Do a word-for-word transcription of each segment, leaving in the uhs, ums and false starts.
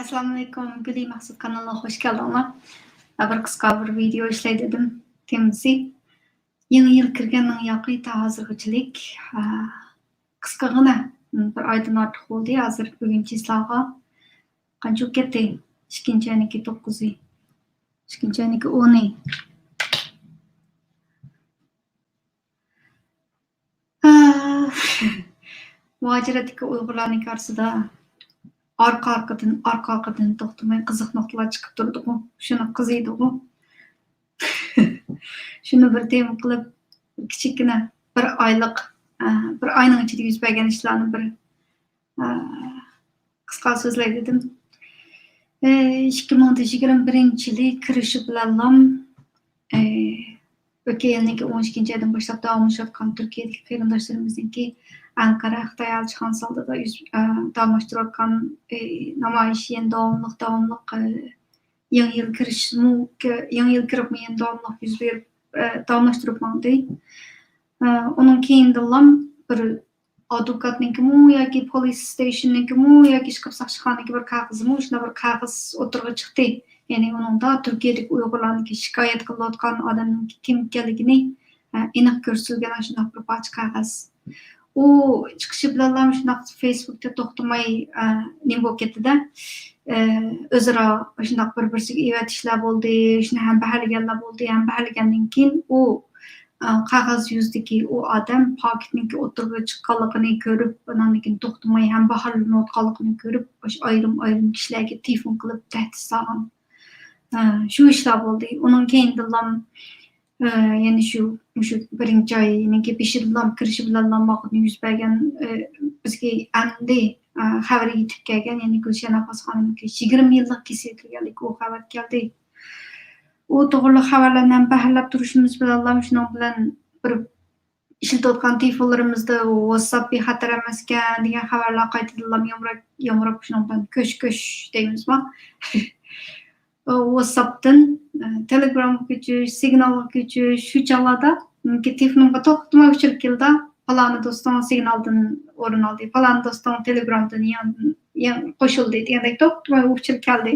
ئەسسالامۇئەلەيكۇم، گۈلى مەخسۇت قانىلىغا خوش كەلدىڭلار. بىر قىسقا بىر ۋىدېئو ئىشلەي دېدىم. تېمىسى يېڭى يىل كىرگەننىڭ ياقى تا ھازىرغىچىلىك، ئا، قىسقىغىنە، بىر ئايدىن ئارتۇق بولدى. ھازىر بۈگۈن چىسلاغا قانچە بولۇپ كەتتى؟ ئىككىنچى ئاينىڭكى توققۇزى، ئىككىنچى ئاينىڭكى ئونى. ئا، مۇھاجىرەتتىكى ئۇيغۇرلارنىڭ ئارىسىدا ئارقا-ئارقىدىن، ئارقا-ئارقىدىن توختىماي قىزىق نۇقتىلار چىقىپ تۇرىدىغۇ. شۇنى قىزىيدىغۇ. شۇنى بىر تېما قىلىپ، كىچىككىنە بىر ئايلىق، ئا، بىر ئاينىڭ ئىچىدە يۈز بەرگەن ئىشلارنى بىر، ئا، قىسقا سۆزلەي دېدىم. ئە، ئىككى مىڭ يىگىرمە بىرىنچى يىلى كىرىشى بىلەنلا، ئە، ئۆتكەن يىلنىڭكى ئون ئىككىنچى ئايدىن باشلاپ داۋاملىشىۋاتقان تۈركىيەدىكى قېرىنداشلىرىمىزنىڭكى ئەنقەرە خىتاي ئەلچىخانىسى ئالدىدا يۈز، ئە، داۋاملاشتۇرۇۋاتقان، ئە، نامايىشى يەنە داۋاملىق، داۋاملىق، ئە، يېڭى يىل كىرىشمۇ، يېڭى يىل كىرىپمۇ يەنە داۋاملىق يۈز بېرىپ، ئە، داۋاملاشتۇرۇپ ماڭدى. ئە، ئۇنىڭ كېيىندىنلا بىر ئادۋوكاتنىڭكىمۇ ياكى پولىس ستېيشننىڭكىمۇ ياكى ئىشقىلىپ ساقچىخانىنىڭكى بىر كاغىزىمۇ، شۇنداق بىر كاغىز ئوتتۇرىغا چىقتى. يەنى ئۇنىڭدا تۈركىيەدىكى ئۇيغۇرلارنىڭكى شىكايەت قىلىۋاتقان ئادەمنىڭكى كىم ئىكەنلىكىنى، ئە، ئېنىق كۆرسىتىلگەن شۇنداق بىر پارچە كاغىز. ئۇ چىقىشى بىلەنلا شۇنداق فېيسبۇكتا توختىماي، ئە، نېمە بولۇپ كەتتى-دە، ئە، ئۆزئارا شۇنداق بىر-بىرسىگە ئېۋەتىشلەر بولدى، شۇنى ھەم بەھرىلىگەنلەر بولدى، ھەم بەھرىلىگەندىن كېيىن ئۇ، ئە، قەغەز يۈزىدىكى ئۇ ئادەم پاكىتنىڭكى ئوتتۇرىغا چىققانلىقىنى كۆرۈپ، ئاناندىن كېيىن توختىماي ھەم بەھرىلىنىۋاتقانلىقىنى كۆرۈپ، ئاشۇ ئايرىم-ئايرىم كىشىلەرگە تېلېفون قىلىپ تەھدىت سالغان. ئە، شۇ ئىشلار بولدى. ئۇنىڭ كېيىندىنلا ئە، يەنە شۇ، مۇشۇ بىرىنچى ئاينىڭكى بېشىدىلا كىرىشى بىلەنلا ماڭا يۈز بەرگەن، ئە، بىزگە ئەمدى، ئە، خەۋىرى يېتىپ كەلگەن، يەنى گۈلشەن ئابباس خانىمنىڭكى يىگىرمە يىللىق كېسىلى كىرگەنلىكى ئۇ خەۋەر كەلدى. ئۇ توغرىلىق خەۋەرلەرنى ھەم بەھرىلەپ تۇرۇشىمىز بىلەنلا شۇنىڭ بىلەن بىر ئىشلىتىۋاتقان تېلېفونلىرىمىزدا ۋاتساپ بىخەتەر ئەمەسكەن دېگەن خەۋەرلەر قايتىدىنلا يامراپ، يامراپ شۇنىڭ بىلەن كۆش-كۆش دەيمىزما؟ ۋاتساپتىن، ئە، تېلېگرامغا كۆچۈش، سىگنالغا كۆچۈش، شۇ چاغلاردا مېنىڭكى تېلېفونۇمغا توختىماي ئۇچۇر كېلىدۇ. پالانى دوستۇڭ سىگنالدىن ئورۇن ئالدى، پالانى دوستۇڭ تېلېگرامدىن يەنە، يەنە قوشۇلدى دېگەندەك توختىماي ئۇچۇر كەلدى.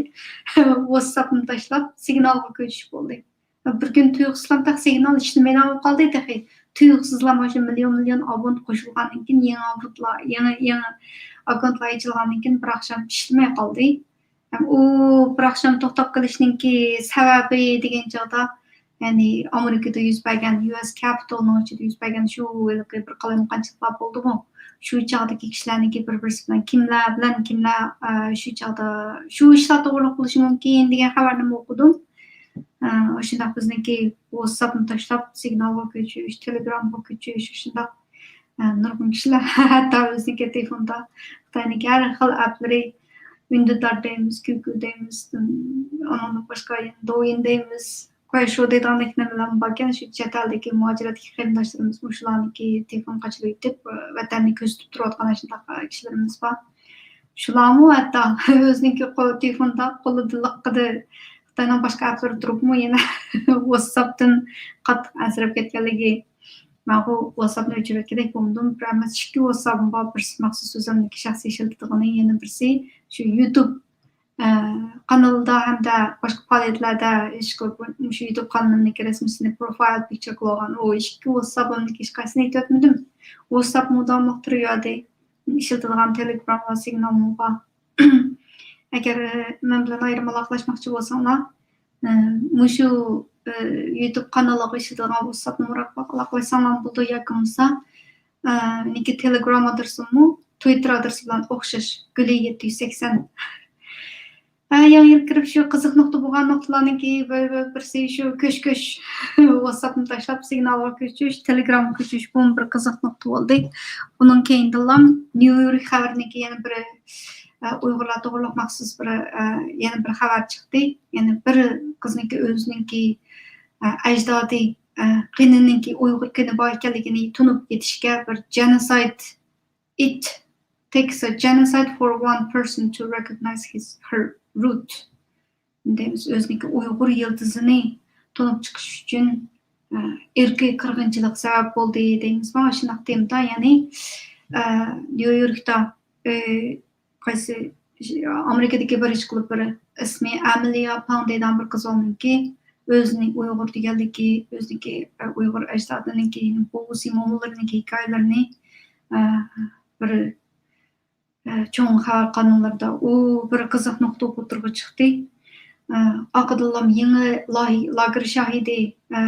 ۋاتساپنى تاشلاپ، سىگنالغا كۆچۈش بولدى. بىر كۈن تۇيۇقسىزلا تېخى سىگنال ئىشلىمەيدىغان بولۇپ قالدى تېخى. تۇيۇقسىزلا مانا شۇ مىليون، مىليون ئابونت قوشۇلغاندىن كېيىن، يېڭى ئابونتلار، يېڭى، يېڭى ئاككونتلار ئېچىلغاندىن كېيىن، بىر ئاخشام ئىشلىمەي قالدى. ھەم ئۇ بىر ئاخشام توختاپ قېلىشنىڭكى سەۋەبى دېگەن چاغدا، يەنى ئامېرىكىدا يۈز بەرگەن، يۇ ئېس كاپىتالنىڭ ئىچىدە يۈز بەرگەن شۇ ھېلىقى بىر قالايمىقانچىلىقلار بولدىمۇ؟ شۇ چاغدىكى كىشىلەرنىڭكى بىر-بىرسى بىلەن كىملەر بىلەن كىملەر، ئە، شۇ چاغدا شۇ ئىشلار توغرىلىق بولۇشى مۇمكىن دېگەن خەۋەرنىمۇ ئوقۇدۇم. ئە، شۇنداق بىزنىڭكى ۋاتساپنى تاشلاپ، سىگنالغا كۆچۈش، تېلېگرامغا كۆچۈش، شۇنداق، ئە، نۇرغۇن كىشىلەر ھەتتا ئۆزىنىڭكى تېلېفوندا خىتاينىڭكى ھەر خىل ئەپلىرى، ئۈندىدار دەيمىز، كۈكۈ دەيمىز، ئۇنىڭدىن باشقا يەنە دوۋيىن دەيمىز، كۇەيشو دەيدىغاندەك نېمىلەرمۇ باركەن، شۇ چەت ئەلدىكى مۇھاجىرەتتىكى قېرىنداشلىرىمىز مۇشۇلارنىڭكى تېلېفون قاچىلىۋېتىپ، ۋەتەننى كۆزىتىپ تۇرۇۋاتقان شۇنداق كىشىلىرىمىز بار. شۇلارمۇ ھەتتا ئۆزىنىڭكى قول-، تېلېفوندا قولىدا لىققىدە خىتاينىڭ باشقا ئەپلىرى تۇرۇپمۇ يەنە ۋاتساپتىن قاتتىق ئەنسىرەپ كەتكەنلىكى. مانا بۇ ۋاتساپنى ئۆچۈرۈۋەتكۈدەك بولمىدىم. بىر ئەمەس، ئىككى ۋاتساپىم بار. بىرسى مەخسۇس ئۆزۈمنىڭكى شەخسىي ئىشلىتىدىغىنى، يەنە بىرسى شۇ يۇتۇب، ئە، قانىلىدا ھەمدە باشقا پائالىيەتلەردە ئىشقىلىپ مۇشۇ يۇتۇب قانىلىنىڭكى رەسمىسىنى پروفايل پىكچىر قىلىۋالغان. ئۇ ئىككى ۋاتساپىمدىكى ھېچقايسىسىنى ئېيتىۋەتمىدىم. ۋاتساپمۇ داۋاملىق تۇرۇۋەردى. ئىشلىتىدىغان تېلېگرام ۋە سىگنالمۇ بار. ئەگەر، ئە، مەن بىلەن ئايرىم ئالاقىلەشمەكچى بولساڭلار، ئە، مۇشۇ، ئە، يۇتۇب قانىلىغا ئىشلىتىدىغان ۋاتساپنى ئالاقىلاشساڭلار بولىدۇ ياكى بولمىسا، ئە، مېنىڭكى تېلېگرام ئادرېسىممۇ تۋىتتېر ئادرېسى بىلەن ئوخشاش، گۈلى يەتتە يۈز سەكسەن. ھە، يېڭى يىل كىرىپ شۇ قىزىق نۇقتا بولغان نۇقتىلارنىڭكى بىر، بىر، بىرسى شۇ كۆش-كۆش ۋاتساپنى تاشلاپ سىگنالغا كۆچۈش، تېلېگرامغا كۆچۈش، بۇمۇ بىر قىزىق نۇقتا بولدى. ئۇنىڭ كېيىندىنلا نيۇ يورك خەۋىرىنىڭكى يەنە بىر، ئە، ئۇيغۇرلار توغرۇلۇق مەخسۇس بىر، ئە، يەنە بىر خەۋەر چىقتى. يەنە بىر قىزنىڭكى ئۆزىنىڭكى، ئە، ئەجدادى، ئە، قېنىنىڭكى ئۇيغۇر قېنى بار ئىكەنلىكىنى تونۇپ يېتىشكە بىر جېنوسايد، it takes a genocide for one person to recognize his, her root. دەيمىز، ئۆزىنىڭكى ئۇيغۇر يىلتىزىنى تونۇپ چىقىش ئۈچۈن، ئە، ئىرقىي قىرغىنچىلىق سەۋەب بولدى دەيمىز. مانا شۇنداق تېمىدا، يەنى، ئە، نيۇ يوركتا، ئە، قايسى ئامېرىكىدىكى بىر ئىشقىلىپ بىر ئىسمى ئەمىلىيا پاڭ دەيدىغان بىر قىزنىڭكى ئۆزىنى ئۇيغۇر دېگەنلىكى، ئۆزىنىڭكى، ئە، ئۇيغۇر ئەجدادىنىڭكى، بوۋىسى، مومىلىرىنىڭكى ھېكايىلىرىنى، ئە، بىر، ئە، چوڭ خەۋەر قاناللىرىدا ئۇ بىر قىزىق نۇقتا ئوتتۇرىغا چىقتى. ئە، ئارقىدىنلا يېڭى لاي-، لاگېر شاھىدى، ئە،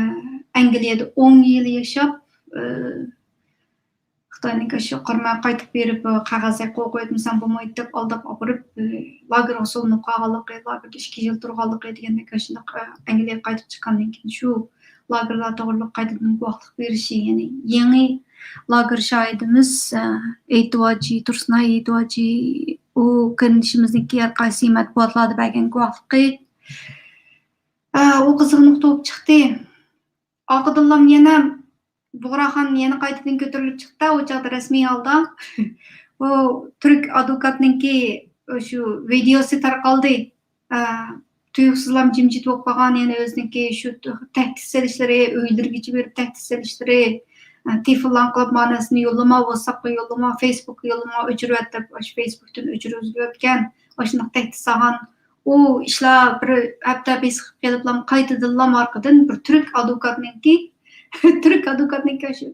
ئەنگلىيەدە ئون يىل ياشاپ، ئە، خىتاينىڭكى شۇ قارىماي قايتىپ بېرىپ، قەغەزگە قول قويۇۋەتمىسەڭ بولمايدۇ دەپ ئالداپ ئاپىرىپ، لاگېرغا سولىنىپ قالغانلىقى، لاگېردا ئىككى يىل تۇرغانلىقى دېگەندەك ئاشۇنداق، ئەنگلىيەگە قايتىپ چىققاندىن كېيىن شۇ لاگېرلار توغرىلىق قايتىدىن گۇۋاھلىق بېرىشى، يەنى يېڭى لاگېر شاھىدىمىز، ئېيتىۋاجى، تۇرسۇنئاي ئېيتىۋاجى، ئۇ قېرىندىشىمىزنىڭكى ھەر قايسى مەتبۇئاتلاردا بەرگەن گۇۋاھلىقى، ئۇ قىزىق نۇقتا بولۇپ چىقتى. ئارقىدىنلا يەنە بۇغراخان يەنە قايتىدىن كۆتۈرۈلۈپ چىقتى، ئۇ چاغدا رەسمىي ھالدا. ئۇ تۈرك ئادۋوكاتنىڭكى شۇ ۋىدېئوسى تارقالدى. ئە، تۇيۇقسىزلا جىمجىت بولۇپ قالغان، يەنە ئۆزىنىڭكى شۇ تەھدىت سېلىشلىرى، ئۆيلىرىگىچە بېرىپ تەھدىت سېلىشلىرى، ئە، تېلېفونلارنى قىلىپ، ماناسىنى يوللىما، ۋاتساپقا يوللىما، فېيسبۇكقا يوللىما، ئۆچۈرۈۋەت دەپ، ئاشۇ فېيسبۇكتىن ئۆچۈرگۈزۈۋەتكەن، ئاشۇنداق تەھدىت سالغان. ئۇ ئىشلار بىر ھەپتە بېسىقىپ قېلىپلا قايتىدىنلا ئارقىدىن بىر تۈرك ئادۋوكاتنىڭكى، تۈرك ئادۋوكاتنىڭكى شۇ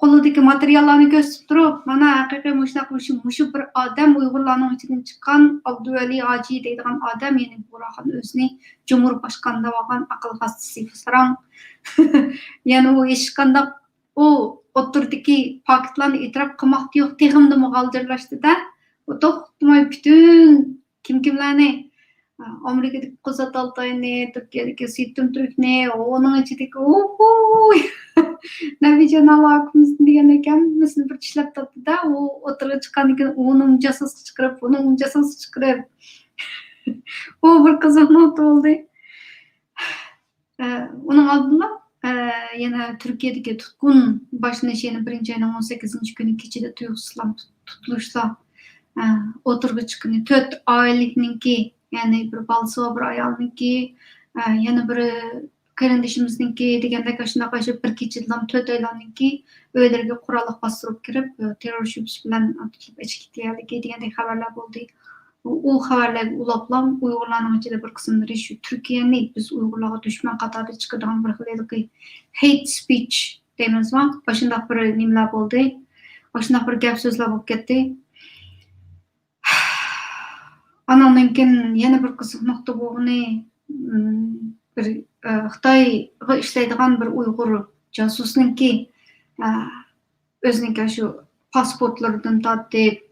قولىدىكى ماتېرىياللارنى كۆرسىتىپ تۇرۇپ، مانا ھەقىقىي مۇشۇنداق، مۇشۇ، مۇشۇ بىر ئادەم ئۇيغۇرلارنىڭ ئىچىدىن چىققان ئابدۇۋەلى ھاجى دەيدىغان ئادەم، يەنى بۇغراخان ئۆزىنى جۇمھۇر باشقان دەۋالغان ئەقىل ھاستىسى ساراڭ. يەنى ئۇ ھېچقانداق، ئۇ ئوتتۇرىدىكى پاكىتلارنى ئېتىراپ قىلماقتا يوق، تېخىمۇ غالجىرلاشتى-دە. ئۇ توختىماي پۈتۈن كىم كىملەرنى، ئامېرىكىدىكى قۇزات ئالتاينى، تۈركىيەدىكى سېيىتتىن تۈركنى، ئۇنىڭ ئىچىدىكى، ئوھۇي! نەبىجان ئاۋاكىمىزنى دېگەندەك ھەممىسىنى بىر چىشلەپ تاپتى-دە، ئۇ ئوتتۇرىغا چىققاندىن كېيىن ئۇنىمۇ جاسۇسقا چىقىرىپ، بۇنىمۇ جاسۇسقا چىقىرىپ. ئۇ بىر قىزىق نۇقتا بولدى. ئە، ئۇنىڭ ئالدىنلا، ئە، يەنە تۈركىيەدىكى تۇتقۇن باشلىنىش، يەنە بىرىنچى ئاينىڭ ئون سەككىزىنچى كۈنى كېچىدە تۇيۇقسىزلا تۇتۇلۇشلار، ئە، ئوتتۇرىغا چىققىنى، تۆت ئائىلىنىڭكى، يەنى بىر بالىسى بار بىر ئايالنىڭكى، ئە، يەنە بىرى قېرىندىشىمىزنىڭكى دېگەندەك، ئاشۇنداق ئاشۇ بىر كېچىدىلا تۆت ئايالنىڭكى ئۆيلىرىگە قوراللىق باستۇرۇپ كىرىپ، ئە، تېررور شۈبھىسى بىلەن تۇتۇلۇپ ئېچىپ كېتىۋەتكەنلىكى دېگەندەك خەۋەرلەر بولدى. ئۇ، ئۇ خەۋەرلەرگە ئۇلاپلا ئۇيغۇرلارنىڭ ئىچىدە بىر قىسىملىرى شۇ تۈركىيەنى بىز ئۇيغۇرلارغا دۈشمەن قاتارىدا چىقىدىغان بىر خىل ھېلىقى hate speech دەيمىزما، ئاشۇنداق بىر نېمىلەر بولدى. ئاشۇنداق بىر گەپ سۆزلەر بولۇپ كەتتى. ئاناندىن كېيىن يەنە بىر قىزىق نۇقتا بولغىنى، ئىم، بىر، ئە، خىتايغا ئىشلەيدىغان بىر ئۇيغۇر جاسۇسنىڭكى، ئە، ئۆزىنىڭكى شۇ پاسپورتلىرىدىن تارتىپ،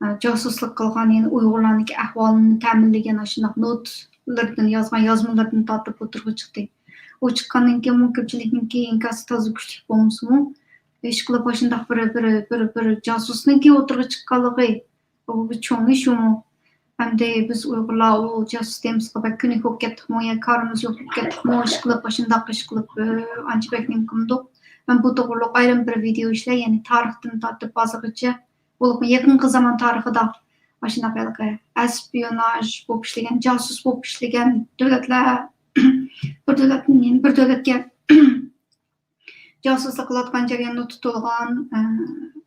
ئە، جاسۇسلۇق قىلغان، يەنە ئۇيغۇرلارنىڭكى ئەھۋالىنى تەمىنلىگەن ئاشۇنداق نوتلىرىدىن يازغان يازمىلىرىدىن تارتىپ ئوتتۇرىغا چىقتى. ئۇ چىققاندىن كېيىنمۇ كۆپچىلىكنىڭكى ئىنكاسى تازا كۈچلۈك بولمىسىمۇ، ئىشقىلىپ ئاشۇنداق بىر، بىر، بىر، بىر جاسۇسنىڭكى ئوتتۇرىغا چىققانلىقى، بۇ بىر چوڭ ئىش ئۇمۇ. ئەمدى بىز ئۇيغۇرلار ئۇ جاسۇس تېمىسىغا بەك كۆنۈك بولۇپ كەتتۇقمۇ يا كارىمىز يوق بولۇپ كەتتۇقمۇ، ئىشقىلىپ ئاشۇنداق ئىشقىلىپ، ئانچە بەك نېمە قىلمىدۇق. مەن بۇ توغرۇلۇق ئايرىم بىر ۋىدېئو ئىشلەي، يەنى تارىختىن تارتىپ ھازىرغىچە، بولۇپمۇ يېقىنقى زامان تارىخىدا ئاشۇنداق ھېلىقى ئەسپىيوناژ بولۇپ ئىشلىگەن، جاسۇس بولۇپ ئىشلىگەن دۆلەتلەر، بىر دۆلەتتىن يەنە بىر دۆلەتكە جاسۇسلۇق قىلىۋاتقان جەرياندا تۇتۇلغان، ئە،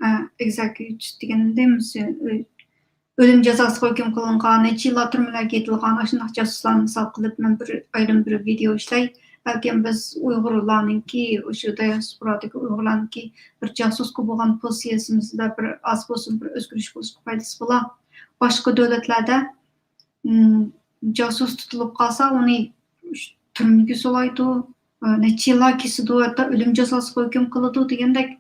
ئە، ئېگزېكيۇت دېگەندە، ئۆلۈم جازاسىغا ھۆكۈم قىلىنغان، نەچچە يىللار تۈرمىلەرگە يېتىلغان ئاشۇنداق جاسۇسلارنى مىسال قىلىپ، مەن بىر ئايرىم بىر ۋىدېئو ئىشلەي. بەلكىم بىز ئۇيغۇرلارنىڭكى، ئاشۇ دىياسپورادىكى ئۇيغۇرلارنىڭكى بىر جاسۇسقا بولغان پوزىتسىيىسىمىزدە بىر ئاز بولسۇن بىر ئۆزگىرىش بولۇشقا پايدىسى بولا. باشقا دۆلەتلەردە ئىم، جاسۇس تۇتۇلۇپ قالسا، ئۇنى تۈرمىگە سولايدۇ، ئە، نەچچە يىللار كېسىدۇ، ھەتتا ئۆلۈم جازاسىغا ھۆكۈم قىلىدۇ دېگەندەك.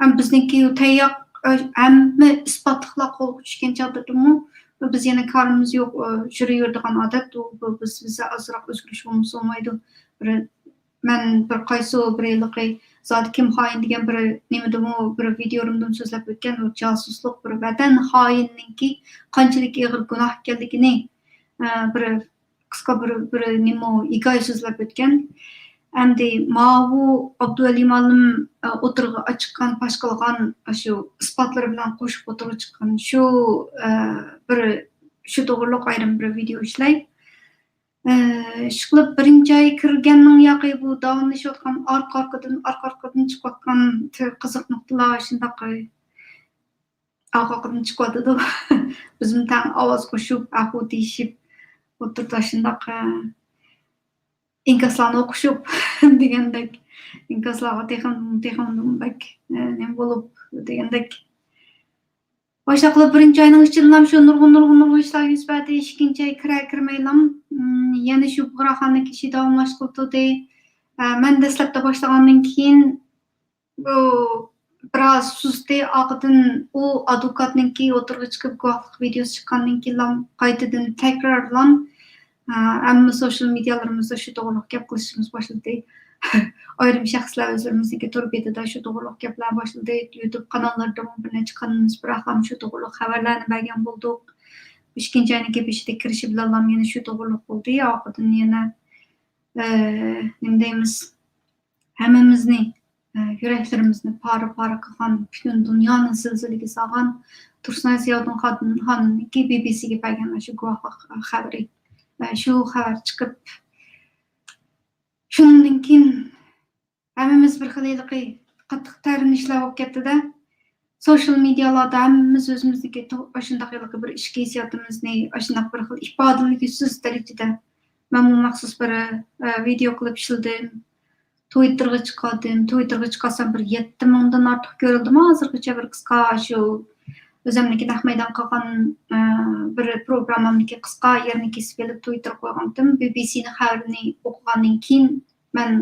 ھەم بىزنىڭكى تەييار، ئە، ھەممە ئىسپاتلىقلار قولغا چۈشكەن چاغدىمۇ، بىز يەنە كارىمىز يوق، ئە، يۈرۈۋېرىدىغان ئادەت، ئۇ، بۇ، بىز، بىزدە ئازراق ئۆزگىرىش بولمىسا بولمايدۇ. بىر مەن بىر قايسى بىر ھېلىقى زادى كىم خائىن دېگەن بىر نېمىدىمۇ، بىر ۋىدىيولىرىمدىمۇ سۆزلەپ ئۆتكەن، ئۇ جاسۇسلۇق بىر ۋەتەن خائىنىنىڭكى قانچىلىك ئېغىر گۇناھ ئىكەنلىكىنى، ئە، بىر قىسقا بىر، بىر نېمە ھېكايە سۆزلەپ ئۆتكەن. ئەمدى ماۋۇ ئابدۇۋەلى مۇئەللىم، ئە، ئوتتۇرىغا ئاچىققان، پاش قىلغان ئاشۇ ئىسپاتلىرى بىلەن قوشۇپ ئوتتۇرىغا چىققان شۇ، ئە، بىر شۇ توغرۇلۇق ئايرىم بىر ۋىدىيو ئىشلەي. ئىشقىلىپ، بىرىنچى ئاي كىرگەننىڭ ياقى بۇ داۋاملىشىۋاتقان ئارقا-ئارقىدىن، ئارقا-ئارقىدىن چىقىۋاتقان قىزىق نۇقتىلار شۇنداق، ئە، ئارقىدىن چىقىۋاتىدۇ. بىزمۇ تەڭ ئاۋاز قوشۇپ، ئەھۋا دېيىشىپ ئولتۇرۇپ، شۇنداق، ئە، ئىنكاسلارنى ئوقۇشۇپ دېگەندەك، ئىنكاسلارغا تېخىمۇ، تېخىمۇ بەك، ئە، نېمە بولۇپ دېگەندەك. باشلىقلار بىرىنچى ئاينىڭ ئىچىدىلا شۇ نۇرغۇن، نۇرغۇن، نۇرغۇن ئىشلار يۈز بەردى. ئىككىنچى ئاي كىرە كىرمەيلام، ئىم، يەنە شۇ بۇغراخانىدىكى ئىشى داۋاملاشقىلى تۇردى. ئە، مەن دەسلەپتە باشلىغاندىن كېيىن، بۇ بىراز سۇستى، ئارقىدىن ئۇ ئادۋوكاتنىڭكى ئوتتۇرىغا چىقىپ، گۇۋاھلىق ۋىدېئوسى چىققاندىن كېيىنلا قايتىدىن تەكرارلام، ئە، ھەممە سوشال مېدىيالىرىمىزدا شۇ توغرىلىق گەپ قىلىشىمىز باشلىدى. ئايرىم شەخسلەر ئۆزلىرىمىزنىڭكى تور بېتىدە شۇ توغرىلىق گەپلەر باشلىدى. يۇتۇب قاناللىرىدىمۇ بىر نەچچە قانىلىمىز بىراقلام شۇ توغرىلىق خەۋەرلەرنى بەرگەن بولدۇق. ئىككىنچى ئاينىڭكى بېشىدا كىرىشى بىلەنلا يەنە شۇ توغرىلىق بولدى. ئارقىدىن يەنە، ئە، نېمە دەيمىز، ھەممىمىزنى، ئە، يۈرەكلىرىمىزنى پارە-پارە قىلغان، پۈتۈن دۇنيانى زىلزىلىگە سالغان تۇرسۇنئاي زىياۋۇدۇن خان-، خانىمنىڭكى بى بى سىگە بەرگەن شۇ گۇۋاھلىق خەۋىرى. ئە، شۇ خەۋەر چىقىپ، شۇنىڭدىن كېيىن ھەممىمىز بىر خىل ھېلىقى قاتتىق تەرلىنىشلەر بولۇپ كەتتى-دە. سوشال مېدىيالاردا ھەممىمىز ئۆزىمىزنىڭكى تو-، ئاشۇنداق ھېلىقى بىر ئىچكى ھېسسىياتىمىزنى، ئاشۇنداق بىر خىل ئىپادىلىگۈسىز دەرىجىدە. مەنمۇ مەخسۇس بىر، ئە، ۋىدېئو قىلىپ ئىشلىدىم. تويتتېرغا چىقاردىم. تويتتېرغا چىقارسام، بىر يەتتە مىڭدىن ئارتۇق كۆرۈلدىمۇ ھازىرغىچە؟ بىر قىسقا شۇ ئۆزۈمنىڭكى نەق مەيدان قىلغان، ئە، بىر پروگراممامدىكى قىسقا يېرىنى كېسىپ ئېلىپ تويتتېرغا قويغانتىم. بى بى سىنىڭ خەۋىرىنى ئوقۇغاندىن كېيىن مەن،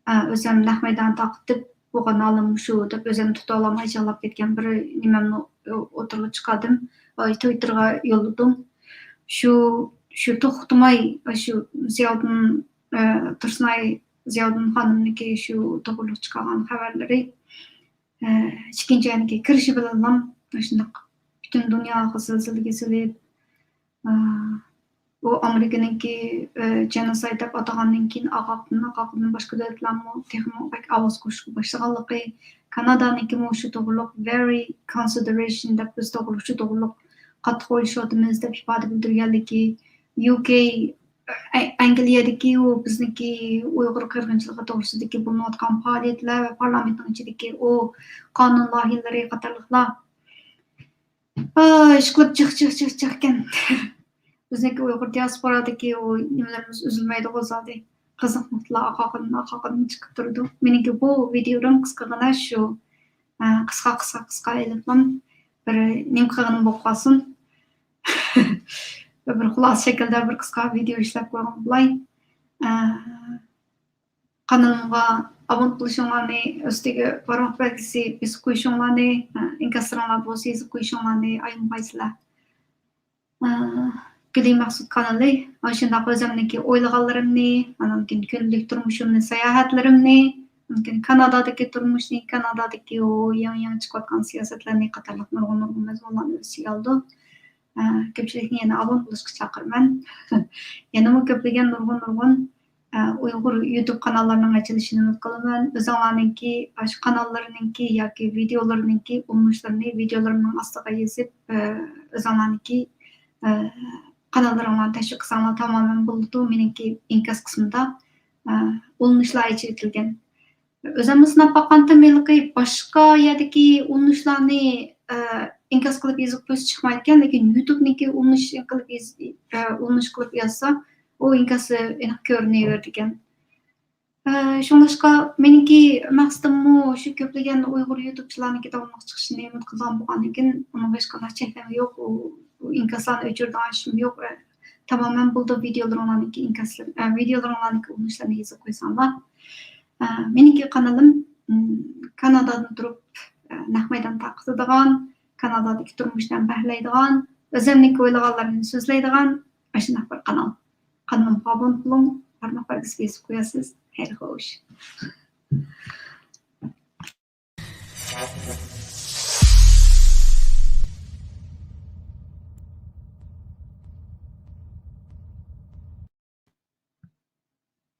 ئە، ئۆزۈم نەق مەيدان تارقىتىپ، بولغان ھالىم مۇشۇ دەپ ئۆزۈمنى تۇتالماي يىغلاپ كەتكەن بىر نېمەمنى ئوتتۇرىغا چىقاردىم. ئاي، تويتتېرغا يوللىدىم. شۇ، شۇ توختىماي، شۇ زىياۋۇدۇن، ئە، تۇرسۇنئاي زىياۋۇدۇن خانىمنىڭكى شۇ توغرۇلۇق چىقارغان خەۋەرلىرى، ئە، ئىككىنچى ئاينىڭكى كىرىشى بىلەنلا شۇنداق پۈتۈن دۇنياغا زىلزىلىگە سېلىپ، ئە، ئۇ ئامېرىكىنىڭكى، ئە، جېنوسايد دەپ ئاتىغاندىن كېيىن، ئارقىدىن، ئارقىدىن باشقا دۆلەتلەرمۇ تېخىمۇ بەك ئاۋاز قوشۇشقا باشلىغانلىقى، كانادانىڭكىمۇ شۇ توغرۇلۇق very consideration دەپ بىز توغرۇلۇق، شۇ توغرۇلۇق قاتتىق ئويلىشىۋاتىمىز دەپ ئىپادە بىلدۈرگەنلىكى، يۇ كېي، ئە-، ئەنگلىيەدىكى ئۇ بىزنىڭكى ئۇيغۇر قىرغىنچىلىقى توغرىسىدىكى بولۇنۇۋاتقان پائالىيەتلەر ۋە پارلامېنتنىڭ ئىچىدىكى ئۇ قانۇن لايىھەلىرى قاتارلىقلار. ئاي، ئىشقىلىپ جىق، جىق، جىق، جىق ئىكەن. بىزنىڭكى ئۇيغۇر دىياسپورادىكى ئۇ نېمىلىرىمىز ئۈزۈلمەيدىغۇ زادى. قىزىق نۇقتىلار ئارقا-ئارقىدىن، ئارقا-ئارقىدىن چىقىپ تۇرىدۇ. مېنىڭكى بۇ ۋىدېئولىرىم قىسقىغىنا شۇ، ئە، قىسقا، قىسقا، قىسقا ئېلىپلا بىر نېمە قىلغىنىم بولۇپ قالسۇن. بىر خۇلاسە شەكىلدە بىر قىسقا ۋىدېئو ئىشلەپ قويغان بولاي. ئە، قانىلىمغا ئابۇنە بولۇشۇڭلارنى، ئۈستىگە بارماق بەلگىسى بېسىپ قويۇشۇڭلارنى، ئىنكاسلىرىڭلار بولسا يېزىپ قويۇشۇڭلارنى ئايىمىغايسىلەر. ئى، گۈلى مەخسۇت قانىلى، مانا شۇنداق ئۆزۈمنىڭكى ئويلىغانلىرىمنى، ئاندىن كېيىن كۈندىلىك تۇرمۇشۇمنى، ساياھەتلىرىمنى، ئاندىن كېيىن كانادادىكى تۇرمۇشنى، كانادادىكى ئۇ يېڭى، يېڭى چىقىۋاتقان سىياسەتلەرنى قاتارلىق نۇرغۇن، نۇرغۇن مەزمۇنلارنى ئۆز ئىچىگە ئالىدۇ. ئە، كۆپچىلىكنى يەنە ئابۇنە بولۇشقا چاقىرىمەن. يەنىمۇ كۆپلىگەن نۇرغۇن، نۇرغۇن، ئە، ئۇيغۇر يۇتۇب قاناللىرىنىڭ ئېچىلىشىنى ئۈمىد قىلىمەن. ئۆزۈڭلارنىڭكى، ئاشۇ قاناللىرىنىڭكى ياكى ۋىدېئولىرىنىڭكى ئۇلىنىشلىرىنى ۋىدېئولىرىمنىڭ ئاستىغا يېزىپ، ئە، ئۆزۈڭلارنىڭكى، ئە، قاناللىرىڭلارنى تەشۋىق قىلساڭلار تامامەن بولىدۇ. مېنىڭكى ئىنكاس قىسمىدا، ئە، ئۇلىنىشلار ئېچىۋېتىلگەن. ئۆزۈممۇ سىناپ باققانتىم، ھېلىقى باشقا يەردىكى ئۇلىنىشلارنى، ئە، ئىنكاس قىلىپ يېزىپ قويسا چىقمايدىكەن، لېكىن يۇتۇبنىڭكى ئۇلىنىش قىلىپ يېز-، ئە، ئۇلىنىش قىلىپ يازسا، ئۇ ئىنكاس ئېنىق كۆرۈنۈۋېرىدىكەن. ئە، شۇڭلاشقا مېنىڭكى مەقسىتىممۇ شۇ كۆپلىگەن ئۇيغۇر يۇتۇبچىلارنىڭكى داۋاملىق چىقىشىنى ئۈمىد قىلىدىغان بولغاندىن كېيىن، ئۇنىڭغا ھېچقانداق چەكلىمە يوق، ئۇ، ئۇ ئىنكاسلارنى ئۆچۈرىدىغان ئىشىم يوق. ئە، تامامەن بولىدۇ، ۋىدېئولىرىڭلارنىڭكى ئىنكاسلىرى، ئە، ۋىدېئولىرىڭلارنىڭكى ئۇلىنىشلىرىنى يېزىپ قويساڭلار. ئە، مېنىڭكى قانىلىم، م، كانادادىن تۇرۇپ، ئە، نەق مەيدان تارقىتىدىغان، كانادادىكى تۇرمۇشتىن بەھرىلەيدىغان، ئۆزۈمنىڭكى ئويلىغانلىرىنى سۆزلەيدىغان ئاشۇنداق بىر قانال. قانىلىمغا ئابۇنە بولۇڭ، بارماق بەلگىسىگە بېسىپ قويارسىز. خەير خوش.